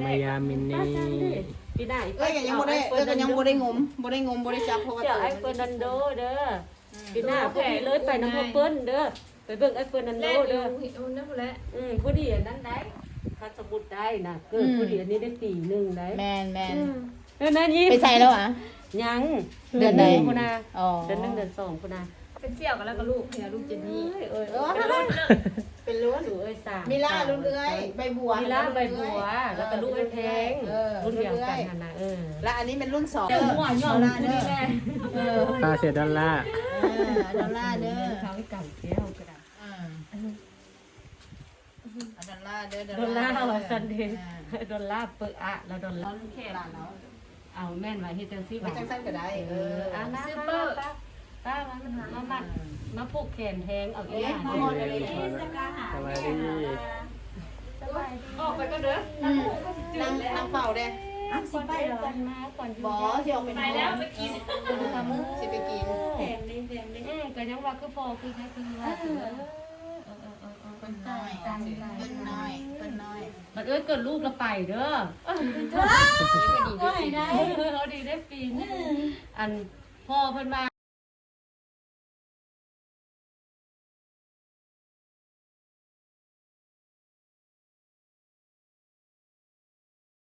ມາຢາມມິນນີ້ ປີໜ້າອີກ ເອື້ອຍກໍຍັງບໍ່ໄດ້ ເອື້ອຍກໍຍັງບໍ່ໄດ້ງົມ ບໍ່ໄດ້ງົມ ບໍ່ໄດ້ຈັບ ເພາະວ່າ ເຈົ້າໄອໂຟນນຳໂດເດີ ອືມ ປີໜ້າພໍດີເລີຍ ໄປນຳພໍ່ເປີ້ນເດີ ໄປເບິ່ງໄອໂຟນນຳໂດເດີ ແລ່ນຢູ່ພຸ້ນນະ ພຸ້ນແຫຼະ ອືມ ພໍດີອັນນັ້ນໄດ໋ ຄັນສົມມຸດໄດ້ນະ ເກີດ ອືມ ພໍດີອັນນີ້ໄດ້ປີໜຶ່ງໄດ໋ ແມ່ນໆ ແມ່ນ ເອີ ນັ້ນຍິ ໄປໃສແລ້ວຫວາ? ຍັງ ເດືອນໃດ? ເດືອນໜຶ່ງພຸ້ນນະ ອໍ ເດືອນໜຶ່ງເດືອນສອງພຸ້ນນະ ເປັນສ່ຽວກັນແລ້ວກໍລູກເພິ່ນ ລູກເຈນນີ້ ເອີຍ ເອີຍ ເປັນລຸ້ນເນາະ ເປັນລຸ້ນ ເອີຍ ສາມ ມີລາລຸ້ນເອື້ອຍ ໃບບົວ ມີລາໃບບົວ ແລ້ວກໍລູກເອື້ອຍແພງ ເອີ ລຸ້ນດຽວກັນຫັ້ນນະ ເອີ ແລ້ວອັນນີ້ແມ່ນລຸ້ນສອງ ເອີ ຫົວຫຍ້ອງ ດອນລາເດີ ເອີ ພາເສຍດອນລາ ເອີ ດອນລາເດີ ເຂົາໃຫ້ກຳແກ້ວກໍໄດ້ ເອີ ດອນລາເດີ ດອນລາ ດອນລາ ວ່າຊັ້ນເດ ອ່າ ດອນລາເປີອະ ແລ້ວດອນລາ ແຂນ ເອົາ ແມ່ນວ່າເຮັດຈັ່ງຊີ້ຫວາ ເຮັດຈັ່ງຊັ້ນກໍໄດ້ ເອີ ເອີ ອ່າ ມາ ຊື້ເປີ ມາ ມາ ມາ ມາ ມາຜູກແຂນແທງ ເອົາອີ່ຫຍັງ ເອີ ສະບາຍດີ ອອກໄປກ່ອນເດີ ອືມ ນັ່ງ ນັ່ງເຝົ້າແດ່ ອ່ະ ຊິໄປແລ້ວ ກ່ອນມາ ກ່ອນຢູ່ ບໍ່ ຊິອອກໄປ ໄປແລ້ວ ໄປກິນ ຊິໄປກິນ ແພງເດ້ ແພງເດ້ ອືມ ກໍຍັງວ່າຄືພໍ່ຄືແມ່ຄືວ່າ ເອີ ເອີ ເອີ ເອີ ເອີ ເພິ່ນນ້ອຍ ເພິ່ນນ້ອຍ ເພິ່ນນ້ອຍ ບັດເອື້ອຍເກີດລູກແລ້ວໄປເດີ ໂອ້ຍ ໄດ້ ເອີ ເຮົາດີໄດ້ປີໜຶ່ງ ເອີ ອັນ ພໍ່ເພິ່ນວ່າ